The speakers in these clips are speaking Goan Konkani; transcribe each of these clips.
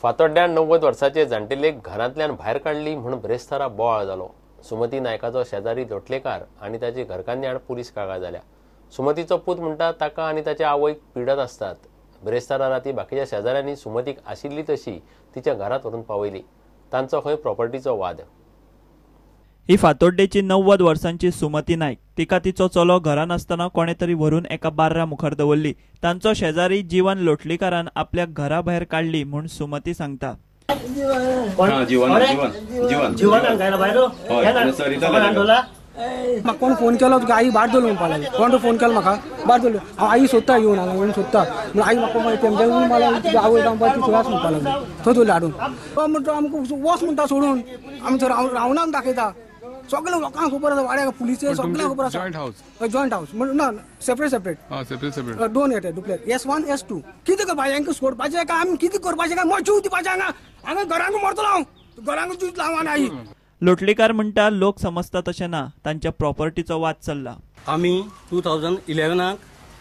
फातोड्ड्यान 90 वर्साचे जाण्टेलेक घरांतल्यान भायर काडली म्हूण ब्रेस्तारा बोवाळ जालो. सुमती नायकाचो शेजारी लोटलेकार आनी ताची घरकान्नी आड पुलीस कागाळ जाल्या. सुमतीचो पूत म्हणटा ताका आनी ताच्या आवयक पिडत आसतात. ब्रेस्तारा राती बाकीच्या शेजाऱ्यांनी सुमतीक आशिल्ली तशी तिच्या घरांत व्हरून पावयली. तांचो खंय प्रॉपर्टीचो वाद. ही फातोड्डेची 90 वर्सांची सुमती नायक. तिका तिचो चलो घरान आसतना कोणे तरी व्हरून एका बार्रा मुखार दवरली. तांचो शेजारी जीवन लोटलीकारान आपल्या घरा भायर काडली म्हूण सुमती सांगता. म्हाका कोण फोन केलो तुका आई भायर दवरलो म्हणपाक लागली. कोण फोन केलो म्हाका भायर दवरलो. हांव आई सोदता येवन हांगा येवन सोदता म्हणून आई म्हाका तेमच्या म्हणपाक लागली तुजी आवय म्हणपाक ती थंय म्हणपाक लागली. थंय दवरली हाडून म्हणटा आमकां वच म्हणटा सोडून आमी थंय रावना दाखयता. सगळे लोकांक खबर आसा, वाड्याक पुलिसे सगळ्यांक खबर आसा. जॉयंट हावस म्हण ना, सेपरेट सेपरेट दोन येता डुप्लेक्स S1 S2. कितें करपाचें हांकां सोडपाचें काय आमी कितें करपाचें काय? म्हजो जीव दिवपाचें हांगा हांगा घरांक मरतलो हांव, घरांक जीव लावन आई. लोटलीकार म्हणटा लोक समजता तशें ना, तांच्या प्रॉपर्टीचो वाद चल्ला. आमी 2011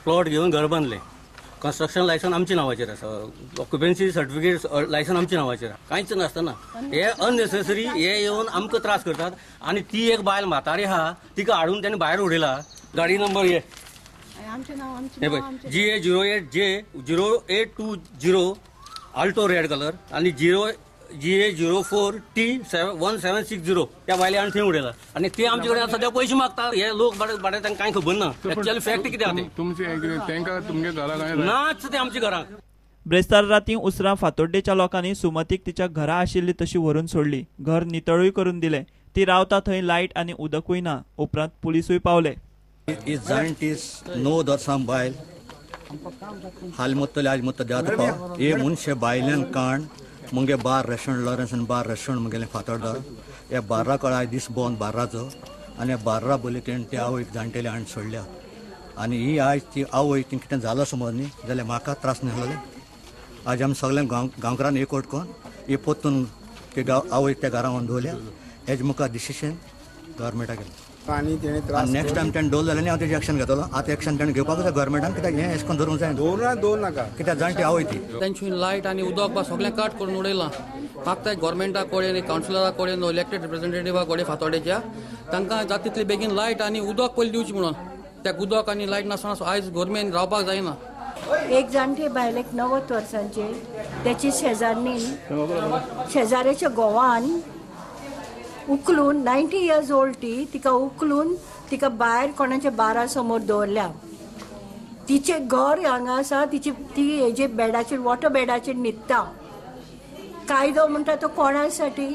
प्लॉट घेवन घर बांदलें. कन्स्ट्रक्शन लायसन आमच्या नांवाचेर आसा, ऑक्युपन्सी सर्टिफिकेट लायसन आमच्या नांवाचेर, कांयच नासतना हे अननेसेसरी हे येवन आमकां त्रास करतात. आनी ती एक बायल म्हातारी आहा, तिका हाडून तेणी भायर उडयला. गाडी नंबर हे पळय GA 08 J 0820 Alto red colour आनी GA 04 T 1760 त्या बायले हाडून थंय उडयला. आनी ते आमचे कडेन सद्या पयशे मागता. हे लोक बाडे तांकां कांय खबर ना एक्चुअली फॅक्ट कितें आहा तें नाच ते आमच्या घरांक. ब्रेस्तार राती उसरां फातोड्डेच्या लोकांनी सुमतीक तिच्या घरा आशिल्ली तशी व्हरून सोडली. घर नितळूय करून दिलें. ती रावता थंय लायट आनी उदकूय ना. उपरांत पुलिसूय पावले. ही जाणटी 9 वर्सां बायल हाल मत्तले आज मत्त द्या तुका हे मनशे बायल्यान काण मुगे बार रेस्टॉरंट लॉरेन्स आनी बार रेस्टॉरंट मुगेलें फातोड्डा. ह्या बार्रा कडेन आयज दीस बंद बार्राचो आनी ह्या बार्रा बोली तेणें ते आवयक जाणटेले हाडून सोडल्या. आनी ही आयज ती आवय ती कितें जालां समज न्ही जाल्यार म्हाका त्रास नासलेले. आज आमी सगळ्या गांवकारान एकवट करून ही पोत्तून ते गांव आवयक त्या घरां व्हरून दवरल्या. हेज मुखार डिसिशन गव्हर्मेंटाक गेलें. आनी तेणें त्रास नेक्स्ट टायम तेणें दवरलें जाल्यार हांव तेजें एक्शन घेतलो. आतां एक्शन तेणें घेवपाक जाय गव्हर्मेंटान, कित्याक हें अशें करून धरूंक जायना. दवरना नाका, कित्याक जाणटी आवय ती. तेंची लायट आनी उदक बा सगळें कट करून उडयलां. मागता गव्हर्मेंटा कडेन, कावन्सिलरा कडेन, इलेक्टेड रिप्रेझेंटेटिवा कडेन फातोड्डेच्या तांकां जाता तितली बेगीन लायट आनी उदक पयलीं दिवची म्हणून. त्या उदक आनी लायट नासतना आयज गव्हर्मेंट रावपाक जायना. एक जाणटे बायलेक 90 वर्सांचे त्याची शेजारनी शेजाऱ्याच्या घोवान उखलून 90 इयर्स ओल्ड ती तिका उखलून तिका भायर कोणाच्या बारा समोर दवरल्या. तिचें घर हांगा आसा, तिची ती हेजे बेडाचेर वॉटर बेडाचेर न्हिदता. कायदो म्हणटा तो कोणासाठी?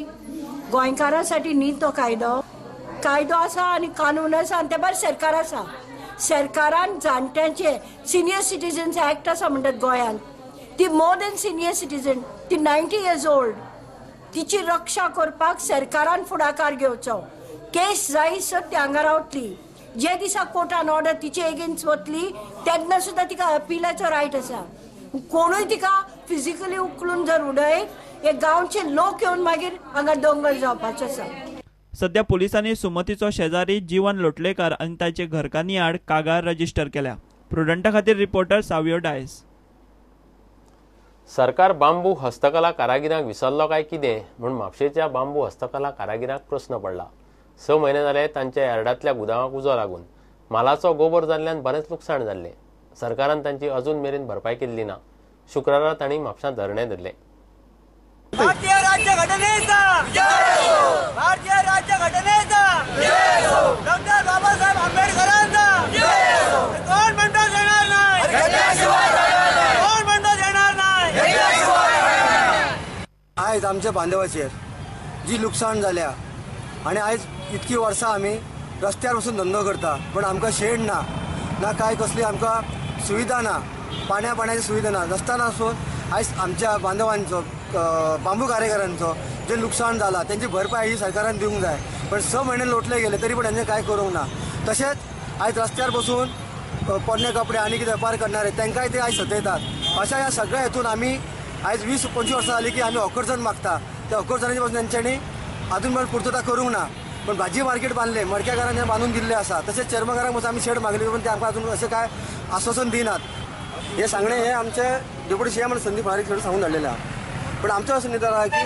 गोंयकारांसाठी न्ही तो कायदो. कायदो आसा आनी कानून आसा आनी ते भायर सरकार आसा. सरकारान जाणट्यांचे सिनियर सिटीजन्स एक्ट आसा म्हणटात गोंयांत, ती मोर देन सिनियर सिटीजन, ती 90 इयर्स ओल्ड, तिची रक्षा करपाक सरकारान फुडाकार घेवचो. केस जायसर ती हांगा रावतली. जे दिसा कोर्टान ऑर्डर तिचे एगेन्स्ट वतली तेन्ना सुद्दां तिका अपिलाचो रायट आसा. कोणूय तिका फिजिकली उखलून जर उडयत हे गांवचे लोक येवन मागीर हांगा दोंगर जावपाचो आसा. सध्या पोलिसांनी सुमतीचो शेजारी जीवन लोटलेकार आनी ताचे घरकान्नी आड कागाळ रजिस्टर केल्या. प्रुडंटा खातीर रिपोर्टर सावियो डायस. सरकार बांबू हस्तकला कारागिरांक विसरलो काय कितें म्हूण म्हापशेच्या बांबू हस्तकला कारागिरांक प्रस्न पडला. 6 म्हयने जाले तांच्या यार्डांतल्या गुदांवाक उजो लागून मालाचो गोबर जाल्ल्यान बरेंच लुकसाण जाल्लें. सरकारान तांची अजून मेरेन भरपाय केल्ली ना. शुक्रारा तांणी म्हापशां धरणें धरलें. भारतीय राज्य घटनेचा, भारतीय राज्य घटनेचा, डॉक्टर बाबासाहेब आंबेडकरांचा कोण म्हणतो देणार नाही, कोण म्हणतो देणार नाही. आयज आमच्या बांधवाचेर जी लुकसाण जाल्या आनी आयज इतकी वर्सां आमी रस्त्यार वचून धंदो करता, पण आमकां शेड ना, ना काय कसली आमकां सुविधा ना, पाण्या पाण्याची सुविधा ना. नासतना आसून आयज आमच्या बांधवांचो बांबू कारेगरांचो जे लुकसाण जाला तेंची भरपाय ही सरकारान दिवंक जाय. पण 6 म्हयने लोटले गेले तरी पण हेंचें कांय करूंक ना. तशेंच आयज रस्त्यार बसून पोरणे कपडे आनी कितें वेपार करणारे तांकांय ते आयज सतयतात. अशा ह्या सगळ्या हेतून आमी आयज 20-25 वर्सां जाली की आमी अकरजण मागता, त्या अकरजणाचे पासून तेंच्यांनी अजून मेरेन पुर्तता करूंक ना. पण भाजी मार्केट बांदलें, मडक्याकारांनी बांदून दिल्लें आसा, तशेंच चेरमकारांक पासून आमी शेड मागली पण ते आमकां अजून अशें कांय आश्वासन दिनात. हे सांगणें हे आमचे डेप्युटी सीएम आनी संदीप फळारी कडेन सांगून धाडलेलें आहा. पण आमचो असो निर्धार आहा की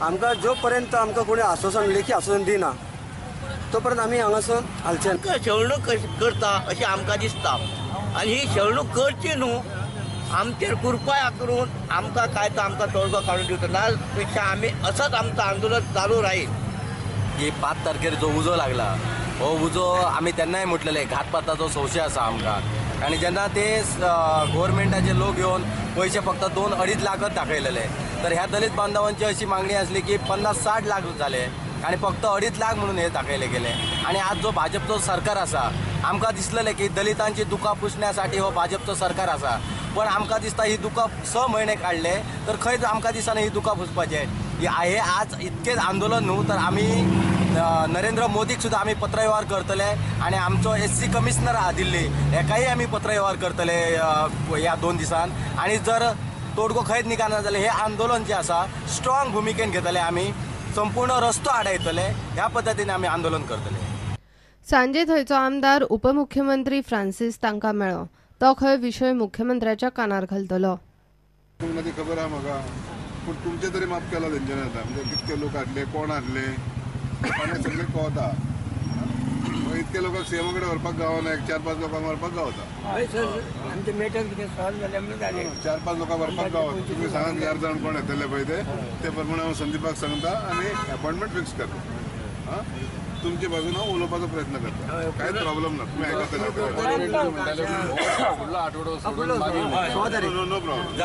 आमकां जो पर्यंत आमकां कोणी आश्वासन लेखी आश्वासन दिना तो पर्यंत आमी हांगासर हालचे ना. छळणूक करता अशें आमकां दिसता आनी ही छळणूक करची न्हू, आमचेर कृपया करून आमकां काय तो आमकां तोडगो काडून दिवचो ना पेक्षा आमी असंच आमचं आंदोलन चालू राहील. की 5 तारखेर जो उजो लागला हो उजो आमी तेन्नाय म्हटलेले घातपाताचो संशय आसा आमकां. आनी जेन्ना ते गोवोरमेंटाचे लोक येवन पयशे फक्त 2-2.5 लाखच दाखयलेले, तर ह्या दलित बांधवांची अशी मागणी आसली की 50-60 लाख जाले आनी फक्त 2.5 लाख म्हणून हे दाखयले गेले. आनी आज जो भाजपचो सरकार आसा, आमकां दिसलेलें की दलितांची दुकां पुसण्यासाठी हो भाजपचो सरकार आसा, पण आमकां दिसता ही दुकां 6 म्हयने काडले तर खंयच आमकां दिसना ही दुकां पुसपाचें. हे आज इतकेच आंदोलन न्हू तर आमी नरेंद्र मोदीक सुद्दां आमी पत्रव्यवहार करतले आनी आमचो SC commissioner आहा दिल्ली हेकाय आमी पत्रव्यवहार करतले ह्या 2 दिसान. आनी जर तोडगो खंयच निकालना जाल्यार हे आंदोलन जे आसा स्ट्रॉंग भुमिकेन घेतले, आमी संपूर्ण रस्तो आडायतले, ह्या पद्दतीन आमी आंदोलन करतले. सांजे थंयचो आमदार उपमुख्यमंत्री फ्रांसीस तांकां मेळ्ळो. तो खंय विशय मुख्यमंत्र्याच्या कानार घालतलो. खबर आहा म्हाका, पूण तुमचें तरी माफ केलां तेंच्यानी आतां, म्हणजे कितके लोक हाडले कोण हाडले सगळें कळता. इतके लोकांक सीएमा कडेन व्हरपाक गावना, एक 4-5 लोकांक व्हरपाक गावता. आमचें मॅटर कितें सॉल्व जालें म्हणून जालें. 4-5 लोकांक व्हरपाक गावता. तुमी सांगात 4 जाण कोण येतले पळय ते प्रमाणे हांव संदीपाक सांगता आनी अपॉयंटमेंट फिक्स करता. तुमचे बाजून हांव उलोवपाचो प्रयत्न करता, कांयच प्रॉब्लम ना. तुमी आयकतले. No problem.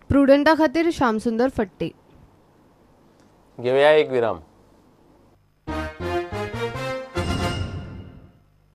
प्रुडंटा खातीर श्यामसुंदर फट्टे. घेवया एक विराम.